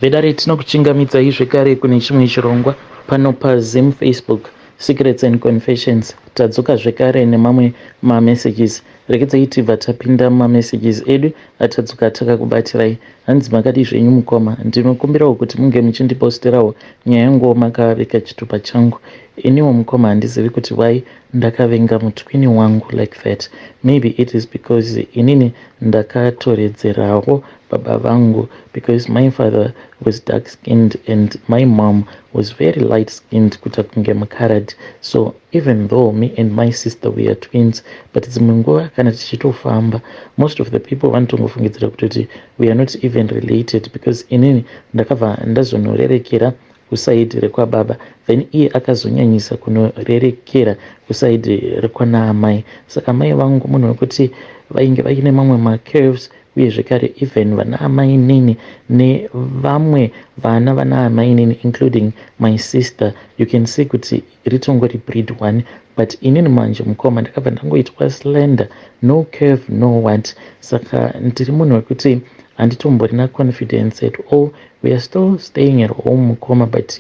Vedare, tinokuchingamidzai zvekare kune chimwe chirongwa pano paZim Facebook Secrets and Confessions. Tadzoka zvekare nemamwe mamessages. Regedzai tibva tapinda mumamessages edu atadzoka takakubatirai. Hanzi, "Makadi zvenyu mukoma? Ndinokumbirawo kuti munge muchindiposterawo nyaya yanguwo makavika chitupa changu. Iniwo mukoma, handizivi kuti why ndakavenga mutwini wangu like that. Maybe it is because inini ndakatoredzerawo baba vangu, because my father was dark skinned and my mom was very light skinned, kuita kunge mukarad. So even though me and my sister, we are twins, but dzimwe nguva kana tichitofamba, most of the people vanotongofungidzira kutoti we are not even related, because inini ndakabva ndazonorerekera kuside rekwababa, then iye akazonyanyisa kunorerekera kuside rekwanaamai. Saka mai vangu munhu wekuti vainge vaine mamwe macurves, uye zvekare even vana amainini nevamwe vana vana amainini, including my sister, you can see kuti ritongori breed one. But inini manje mukoma, ndakabva ndangoitwa slender, no curve, no what. Saka ndiri munhu wekuti handitomborina confidence at all. We are still staying at home, mukoma, but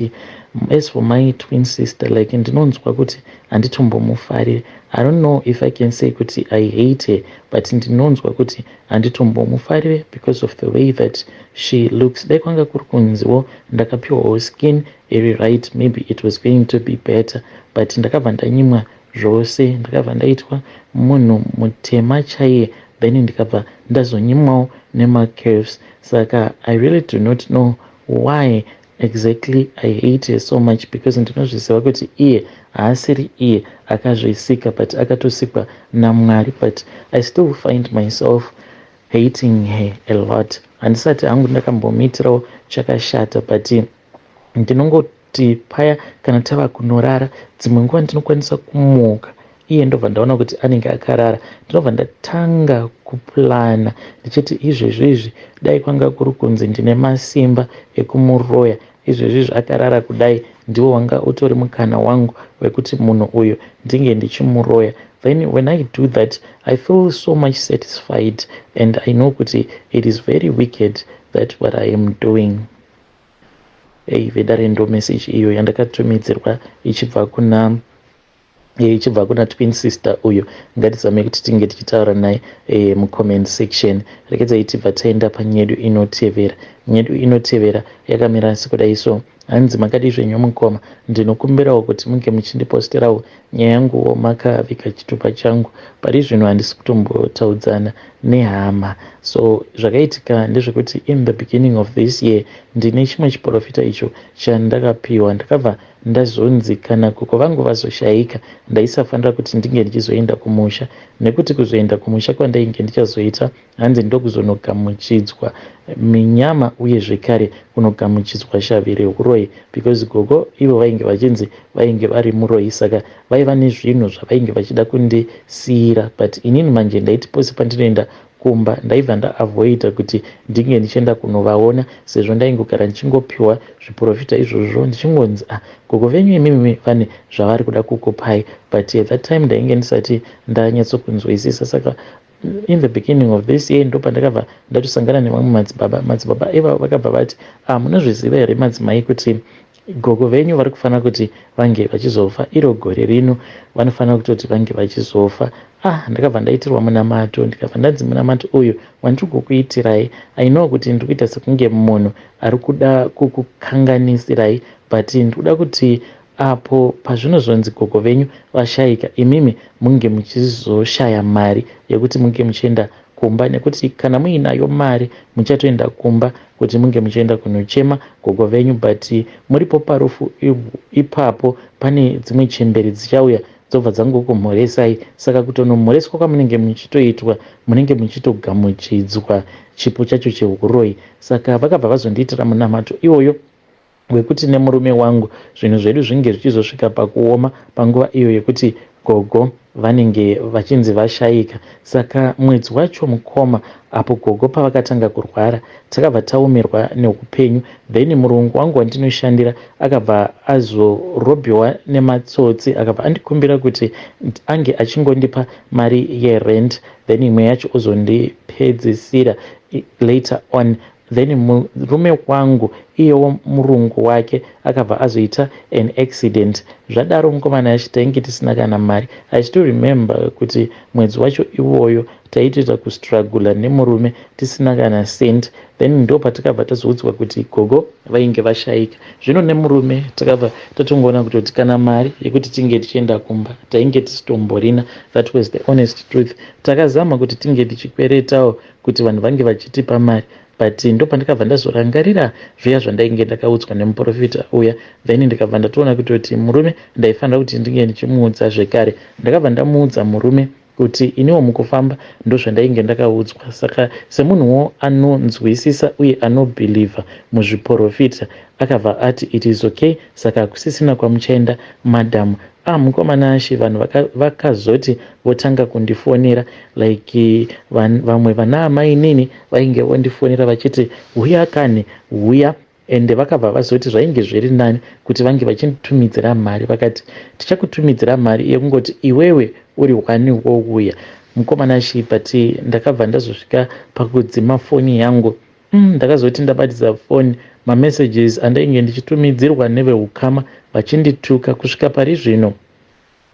as for my twin sister, like, ndinonzwa kuti handitombomufariri. I don't know if I can say kuti I hate her, but ndinonzwa kuti handitombomufariri because of the way that she looks. Dai kwanga kuri kunziwo ndakapiwawo skin iri right, maybe it was going to be better, but ndakabva ndanyimwa zvose. Ndakabva ndaitwa munhu mutema chaiye, then ndikabva ndazonyimwawo nemacurves. Saka I really do not know why exactly I hate her so much, because ndinozviziva kuti iye haasiri iye akazvisika, but akatosikwa naMwari, but I still find myself hating her a lot. Handisati hangu ndakambomuitirawo chakashata, but ndinongoti paya kana tava kunorara, dzimwe nguva ndinokwanisa kumuka, iye ndobva ndaona kuti anenge akarara. Ndinobva ndatanga kuplana ndichiti izvezvo izvi, dai kwanga kuri kunzi ndine masimba ekumuroya izvezvi izvi akarara kudai, ndiwo wanga utori mukana wangu wekuti munhu uyu ndinge ndichimuroya. Then when I do that, I feel so much satisfied, and I know kuti it is very wicked that what I am doing." Ei vedare, ndo message iyo yandakatumidzirwa ichibva kuna twin sister uyo. Ngatizame kuti tinge tichitaura naye mucomment section. Rekedzai tibva taenda panyedu inotevera. Nyedu inotevera yakamira sekudai so. Hanzi, "Makadi zvenyu mukoma? Ndinokumbirawo kuti munge muchindiposterawo nyaya yanguwo makavika chitupa changu. Pari zvino handisi kutombotaudzana nehama. So zvakaitika ndezvekuti in the beginning of this year, ndine chimwe chiprofita icho chandakapiwa. Ndakabva ndazonzi kana gogo vangu vazoshayika, ndaisafanira kuti ndinge ndichizoenda kumusha, nekuti kuzoenda kumusha kwandainge ndichazoita, hanzi ndokuzonogamuchidzwa minyama, uye zvekare kunogamuchidzwa shavi reuroyi, because gogo ivo vainge vachinzi vainge vari muroyi, saka vaiva nezvinhu zvavainge vachida kundisiyira. But inini manje ndaiti pose pandinoenda kumba, ndaibva ndaavoida kuti ndinge ndichienda kunovaona, sezvo ndaingogara ndichingopiwa zviprofita izvozvo, ndichingonzi, 'Ah, gogo venyu imimi vane zvavari kuda kukupai.' But at that time ndainge ndisati ndanyatsokunzwisisa. Saka in the beginning of this year ndo pandakabva ndatosangana nevamwe madzibaba. Madzibaba ivavo vakabva vati, 'Ah, munozviziva here madzimai, kuti gogo venyu vari kufanira kuti vange vachizofa iro gore rino? Vanofanira kutoti vange vachizofa.' Ah, ndakabva ndaitirwa munamato, ndikabva ndanzi, munamato uyu wandiri kukuitirai, I know kuti ndiri kuita sekunge munhu ari kuda kukukanganisirai, but ndikuda kuti apo pazvinozonzi gogo venyu vashayika, imimi munge muchizoshaya mari yekuti munge muchienda kumba, nekuti kana muinayo mari, muchatoenda kumba kuti munge muchienda kunochema gogo venyu, but muripo parufu ipapo, pane dzimwe chemberi dzichauya, dzobva dzangokumhoresai. Saka kutonomhoreswa kwamunenge muchitoitwa, munenge muchitogamuchidzwa chipo chacho cheuroyi.' Saka vakabva vazondiitira munamato iwoyo wekuti nemurume wangu zvinhu zvedu zvinge zvichizosvika pakuoma panguva iyo yekuti gogo vanenge vachinzi vashayika. Saka mwedzi wacho mukoma, apo gogo pavakatanga kurwara, takabva taomerwa neupenyu. Then murungu wangu wandinoshandira akabva azorobhiwa nematsotsi, akabva andikumbira kuti ange achingondipa mari yerent, then imwe yacho ozondipedzisira later on. Then murume wangu iyewo murungu wake akabva azoita an accident. Zvadaro mukomana achi tainge tisina kana mari. I still remember kuti mwedzi wacho iwoyo taitoita kustrugula nemurume tisina kana cent. Then ndo patakabva tazoudzwa kuti gogo vainge vashaika. Zvino nemurume takabva tatongoona kutoti kana mari yekuti tinge tichienda kumba tainge tisitomborina. That was the honest truth. Takazama kuti tinge tichikweretawo kuti vanhu vange vachitipa mari, but ndopandakabva ndazorangarira zviya zvandainge ndakaudzwa nemuprofita uya. Then ndikabva ndatoona kutoti murume ndaifanira kuti ndinge ndichimuudza zvekare. Ndakabva ndamuudza murume kuti iniwo mukufamba ndozvandainge ndakaudzwa. Saka semunhuwo anonzwisisa uye anobhilivha muzviprofita, akabva ati it is okay, saka hakusisina kwamuchaenda, madam. Ah, mukomana Ashe, vanhu vakazoti votanga kundifonera, like vamwe vana amainini vainge vondifonera vachiti huya kani, huya. Ende vakabva vazoti zvainge zviri nani kuti vange vachinditumidzira mari. Vakati tichakutumidzira mari yekungoti iwewe uri one wouya, mukomana Ashe. But ndakabva ndazosvika pakudzima foni yangu. Ndakazoti ndabatidza foni, mamessages andainge ndichitumidzirwa neveukama vachindituka kusvika pari zvino.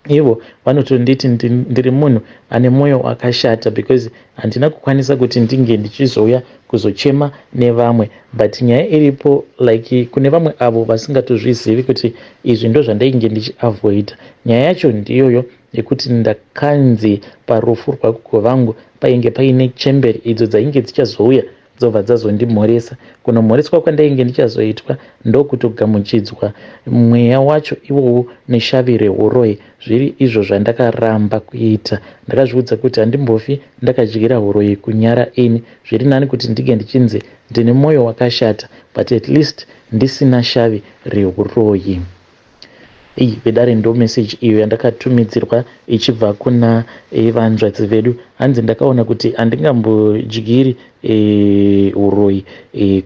Ivo vanotonditi ndiri munhu ane mwoyo wakashata because handina kukwanisa kuti ndinge ndichizouya kuzochema nevamwe. But nyaya iripo, like kune vamwe avo vasingatozvizivi kuti izvi ndo zvandainge ndichiavoida, nyaya yacho ndiyoyo yekuti ndakanzi parufu rwagogo vangu painge paine chemberi idzo dzainge dzichazouya, dzobva dzazondimhoresa. Kunomhoreswa kwandainge ndichazoitwa ndokutogamuchidzwa mweya wacho iwowo neshavi reuroyi, zviri izvo zvandakaramba kuita. Ndakazviudza kuti handimbofi ndakadyira uroyi kunyara ini. Zviri nani kuti ndinge ndichinzi ndine mwoyo wakashata, but at least ndisina shavi reuroyi. Iyi vedare ndo message iyo yandakatumidzirwa ichibva kuna vanzvadzi vedu. Hanzi ndakaona kuti handingambodyiri uroyi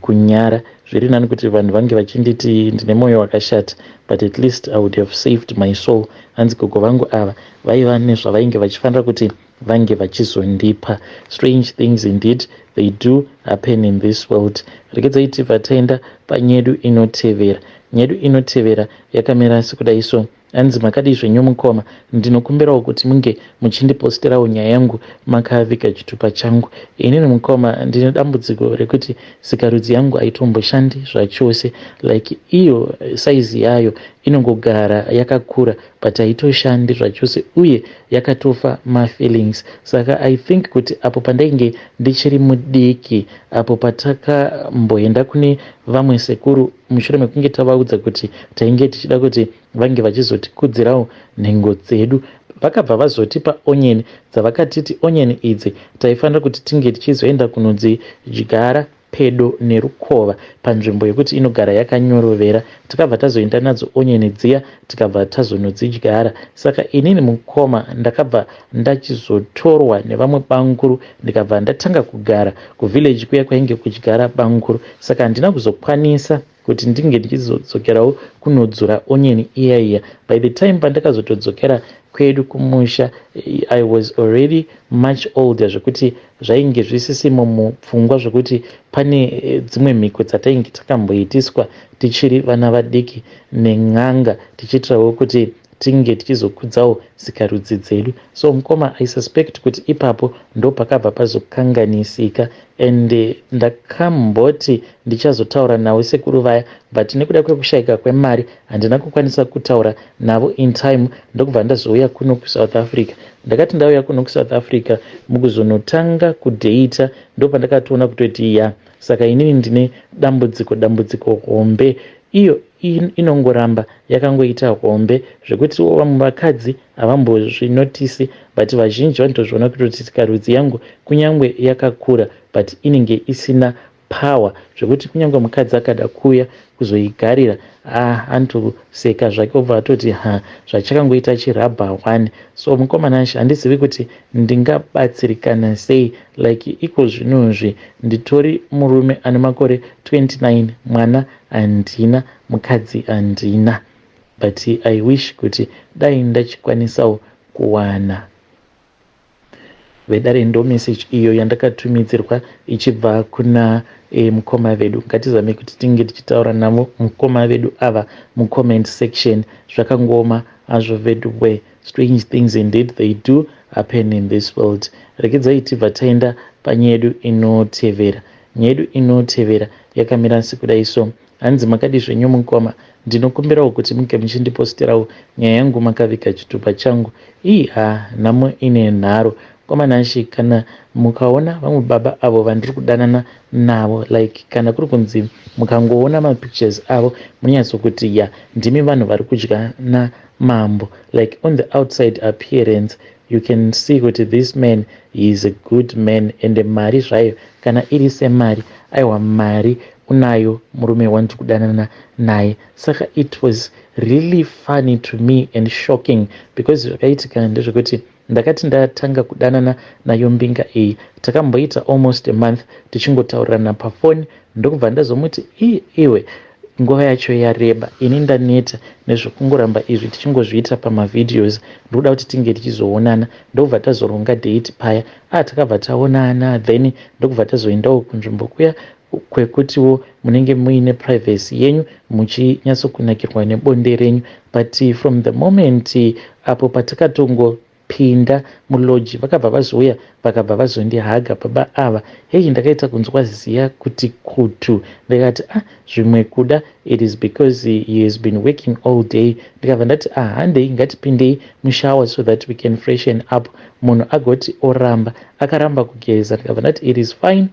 kunyara. Zviri nani kuti vanhu vange vachinditi ndine mwoyo wakashata, but at least I would have saved my soul. Hanzi gogo vangu ava vaiva nezvavainge vachifanira kuti vange vachizondipa. Strange things indeed, they do happen in this world. Regedzai tibva taenda panyedu inotevera. Nyedu inotevera yakamira sekudai so. Hanzi makadii zvenyu mukoma? Ndinokumbirawo kuti munge muchindiposterawo nyaya yangu makaviga chitupa changu. Inini mukoma ndine dambudziko rekuti sikarudzi yangu haitomboshandi zvachose. Like iyo saizi yayo inongogara yakakura, but haitoshandi zvachose uye yakatofa mafeelings. Saka I think kuti apo pandainge ndichiri mudiki, apo patakamboenda kune vamwe sekuru mushure mekunge tavaudza kuti tainge tichida kuti vange vachizotikudzirawo nhengo dzedu, vakabva vazotipa onion dzavakatiti onion idzi taifanira kuti tinge tichizoenda kunodzidyara pedo nerukova panzvimbo yekuti inogara yakanyorovera. Takabva tazoenda nadzo onion dziya, tikabva tazonodzidyara. Saka inini mukoma ndakabva ndachizotorwa nevamwe banguru, ndikabva ndatanga kugara kuvillage kuya kwainge kudyara banguru. Saka handina kuzokwanisa kuti ndinge ndichizodzokerawo kunodzura onion iya iya. By the time pandakazotodzokera kwedu kumusha, I was already much older, zvekuti zvainge zvisisimo mupfungwa zvekuti pane dzimwe mhiko dzatainge takamboitiswa tichiri vana vadiki nen'anga, tichiitirawo kuti tinge tichizokudzawo sikarudzi dzedu. So mukoma, I suspect kuti ipapo ndo pakabva pazokanganisika. And ndakamboti ndichazotaura navo sekuru vaya, but nekuda kwekushayika kwemari handina kukwanisa kutaura navo in time. Ndokubva ndazouya kuno kuSouth Africa. Ndakati ndauya kuno kuSouth Africa mukuzonotanga kudheita, ndo pandakatoona kutoti ya, saka inini ndine dambudziko, dambudziko hombe. Iyo inongoramba yakangoita hombe zvekuti vamwe vakadzi havambozvinotisi, but vazhinji vanotozviona kutoti sikarudzi yangu kunyange yakakura, but inenge isina power, zvekuti kunyange mukadzi akada kuuya kuzoigarira, ah, anotoseka zvake, obva atoti ha, zvachakangoita chirabha one. So mukomana Ashe, handizivi kuti ndingabatsirikana sei. Like iko zvinozvi nditori murume ane makore 29, mwana handina, mukadzi handina, but I wish kuti dai ndachikwanisawo kuwana. Vedare ndo message iyo yandakatumidzirwa ichibva kuna e, mukoma vedu. Ngatizame kuti tinge tichitaura navo mukoma vedu ava mucomment section. Zvakangooma hazvo vedu we. Strange things indeed they do happen in this world. Regedzai tibva taenda panyaya yedu inotevera. Nyaya yedu inotevera yakamira sekudai so. Hanzi makadii zvenyu mukoma ndinokumbirawo kuti muge muchindiposterawo nyaya yangu makaviga chitupa changu ii haa nhamo ine nharo mukoma Nashy kana mukaona vamwe baba avo vandiri kudanana navo like kana kuri kunzi mukangoona mapictures avo munonyatsokuti ya ndimi vanhu vari kudya namambo like on the outside appearance you can see kuti this man he is a good man ende mari zvayo kana iri semari aiwa mari unayo murume wandiri kudanana naye saka it was really funny to me and shocking because zvakaitika ndezvekuti ndakati ndatanga kudanana nayo mbinga iyi takamboita almost a month tichingotaurirana pafoni ndokubva ndazomuti i iwe nguva yacho yareba ini ndaneta nezvekungoramba izvi tichingozviita pamavideos ndikuda kuti tinge tichizoonana ndokubva tazoronga date paya a ah, takabva taonana then ndokubva tazoendawo kunzvimbo kuya kwekutiwo munenge muine privacy yenyu muchinyatsokunakirwa nebonde renyu but from the moment apo patakatongopinda muloji vakabva vazouya vakabva vazondihaga baba ava heyi ndakaita kunzwa ziya kuti kutu ndikati ah zvimwe kuda it is because he has been working all day ndikabva ndati ah handei ngatipindei mushower so that we can freshen up munhu agoti oramba akaramba kugeza ndikabva ndati it is fine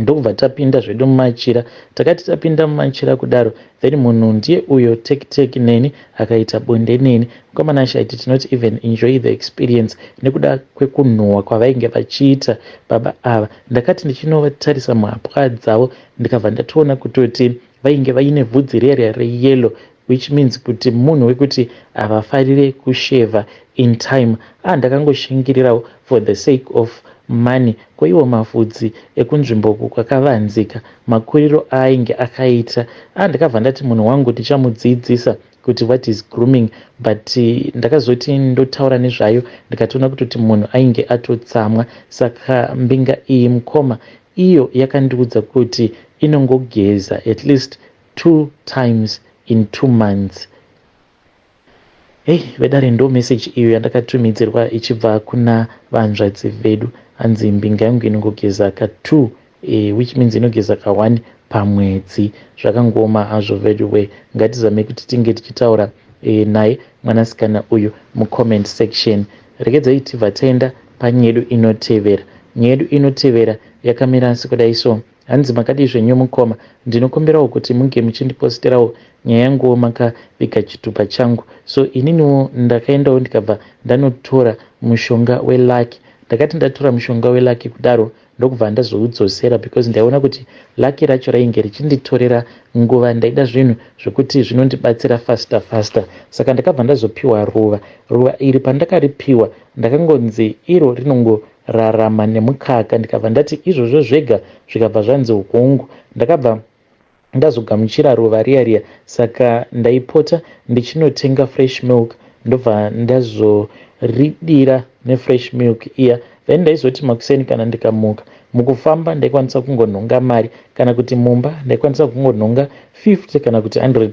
ndokubva tapinda zvedu mumachira takati tapinda mumachira kudaro then munhu ndiye uyo tek tek neni akaita bonde neni mukomana I did not even enjoy the experience nekuda kwekunhuhwa kwavainge vachiita baba ava ndakati ndichinovatarisa muhapwa dzavo ndikabva ndatoona kutoti vainge vaine vhudzi riya riya reyellow which means kuti munhu wekuti havafarire kushevha in time ah ndakangoshingirirawo for the sake of money ko iwo mafudzi ekunzvimbo uku kwakavanzika makuriro aainge akaita ah ndakabva ndati munhu wangu ndichamudzidzisa kuti what is grooming but ndakazoti ndotaura nezvayo ndikatoona kutoti munhu ainge atotsamwa saka mbinga iyi mukoma iyo yakandiudza kuti inongogeza at least two times in 2 months. Hei vedare ndo message iyo yandakatumidzirwa ichibva kuna vanzvadzi vedu. Hanzi mbinga yangu inongogeza ka2 which means inogeza ka1 pamwedzi. Zvakangooma hazvo veduwe. Ngatizame kuti tinge tichitaura naye mwanasikana uyu mucomment section. Regedzai tibva taenda panyaya yedu inotevera. Nyaya yedu inotevera yakamira sekudai so. Hanzi makadii zvenyu mukoma ndinokumbirawo kuti munge muchindiposterawo nyaya yanguwo makaviga chitupa changu. So ininiwo ndakaendawo ndikabva ndanotora mushonga weluck. Ndakati ndatora mushonga weluck kudaro ndokubva ndazoudzosera because ndaiona kuti luck racho rainge richinditorera nguva. Ndaida zvinhu zvokuti zvinondibatsira faster faster. Saka ndakabva ndazopiwa ruva. Ruva iri pandakaripiwa ndakangonzi iro rinongorarama nemukaka. Ndikabva ndati izvozvo zvega zvikabva zvanzi hongu. Ndakabva ndazogamuchira ruva riya riya saka ndaipota ndichinotenga fresh milk ndobva ndazoridira nefresh milk iya. Then ndaizoti makuseni kana ndikamuka mukufamba ndaikwanisa kungonhonga mari kana kuti mumba ndaikwanisa kungonhonga 50 kana kuti 100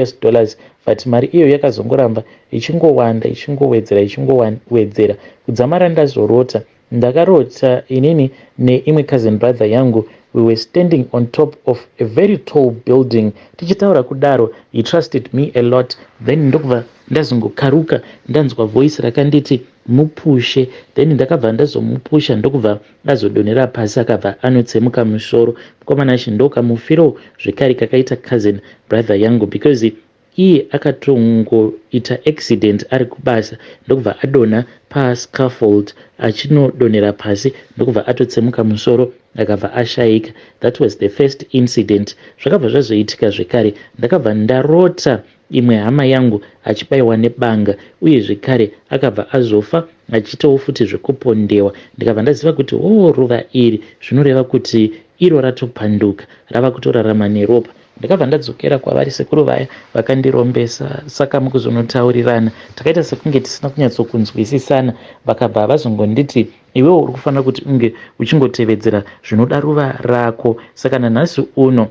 US dollars, but mari iyo yakazongoramba ichingowanda ichingowedzera ichingowedzera kudzamara ndazorota. Ndakarota inini neimwe cousin brother yangu. We were standing on top of a very tall building tichitaura kudaro. He trusted me a lot. Then ndokubva ndazongokaruka ndanzwa voice rakanditi mupushe. Then ndakabva ndazomupusha ndokubva azodonhera pasi akabva anotsemuka musoro. Mukomana achi ndokamufiro zvekare kakaita cousin brother yangu because iye akatongoita accident ari kubasa ndokubva adonha pascaffold achinodonhera pasi ndokubva atotsemuka musoro akabva ashayika. That was the first incident. Zvakabva zvazoitika zvekare ndakabva ndarota imwe hama yangu achibayiwa nebanga uye zvekare akabva azofa achiitawo futi zvekupondewa. Ndikabva ndaziva kuti o oh, ruva iri zvinoreva kuti iro ratopanduka rava kutorarama neropa. Ndakabva ndadzokera kwavari sekuru vaya vakandirombesa saka mukuzonotaurirana takaita sekunge tisina kunyatsokunzwisisana vakabva vazongonditi iwewo uri kufanira kuti unge uchingotevedzera zvinoda ruva rako saka nanhasi uno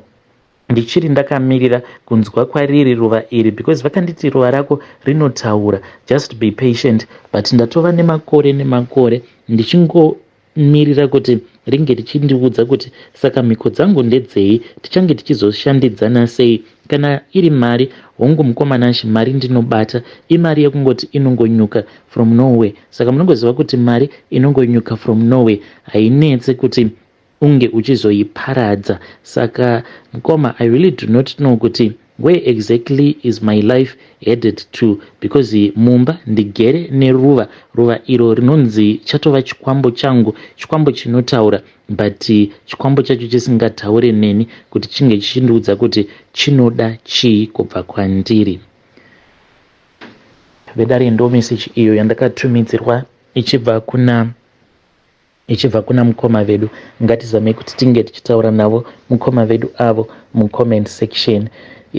ndichiri ndakamirira kunzwa kwariri ruva iri because vakanditi ruva rako rinotaura just be patient but ndatova nemakore nemakore ndichingomirira kuti ringe richindiudza kuti saka mhiko dzangu ndedzei tichange tichizoshandidzana sei kana iri mari hongu mukoma Nashe mari ndinobata imari yekungoti inongonyuka from nowhere saka munongoziva kuti mari inongonyuka from nowhere hainetse kuti unge uchizoiparadza saka mukoma i really do not know kuti where exactly is my life headed to because mumba ndigere neruva ruva iro rinonzi chatova chikwambo changu chikwambo chinotaura but chikwambo chacho chisingataure neni kuti chinge chichindiudza kuti chinoda chii kubva kwandiri vedare ndo meseji iyo yandakatumidzirwa ichibva kuna ichibva kuna mukoma vedu ngatizamei kuti tinge tichitaura navo mukoma vedu avo mucomment section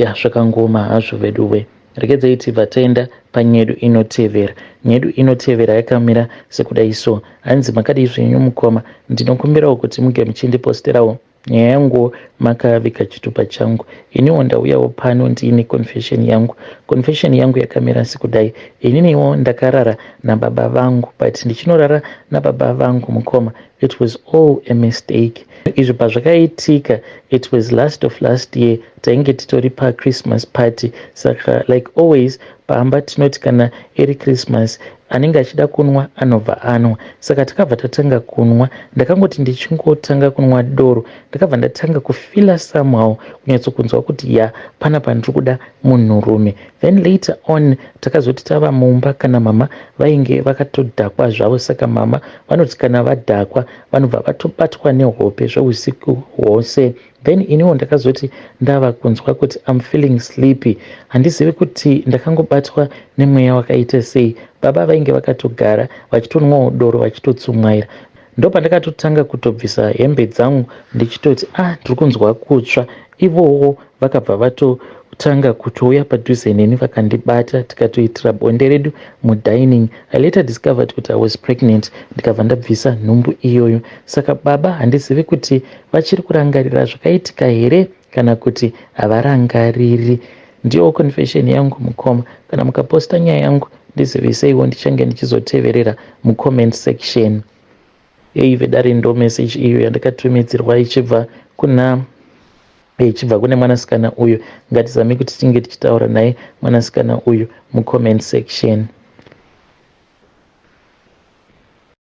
ya zvakangoma hazvo vedu we regedzai tibva taenda panyedu inotevera nyedu inotevera yakamira sekudai so hanzi makadii zvenyu mukoma ndinokumbirawo kuti muge muchindiposterawo nyaya yangu makaviga chitupa changu iniwo ndauyawo pano ndiine confession yangu confession yangu yakamira sekudai ininiwo ndakarara nababa vangu but ndichinorara nababa vangu mukoma it was all a mistake izvo pazvakaitika it was last of last year tainge titori pachristmas party saka like always pamba tinoti kana iri christmas anenge achida kunwa anobva anwa saka takabva tatanga kunwa ndakangoti ndichingotanga kunwa doro ndakabva ndatanga kufeela somehow kunyatsokunzwa kuti ya panapa ndiri kuda munhurume then later on takazoti tava mumba kana mama vainge vakatodhakwa zvavo saka mama vanoti kana vadhakwa vanobva vatobatwa nehope zveusiku hwose then iniwo ndakazoti ndava kunzwa kuti am feeling sleepy handizivi kuti ndakangobatwa nemweya wakaita sei baba vainge vakatogara vachitonwawo doro vachitotsumwaira ndopandakatotanga kutobvisa hembe dzangu ndichitoti ah ndiri kunzwa kutsva ivowo vakabva vatotanga kutouya padhuze neni vakandibata tikatoitira bonde redu mudining i later discovered kuti i was pregnant ndikabva ndabvisa nhumbu iyoyo saka baba handizivi kuti vachiri kurangarira zvakaitika here kana kuti havarangariri ndiyo confession yangu mukoma kana mukaposta nyaya yangu ndiziviseiwo ndichange ndichizoteverera mucomment section ei vedare ndo message iyo yandakatumidzirwa ichibva kuna ichibva kune mwanasikana uyu ngatizame kuti tinge tichitaura naye mwanasikana uyu mucomment section.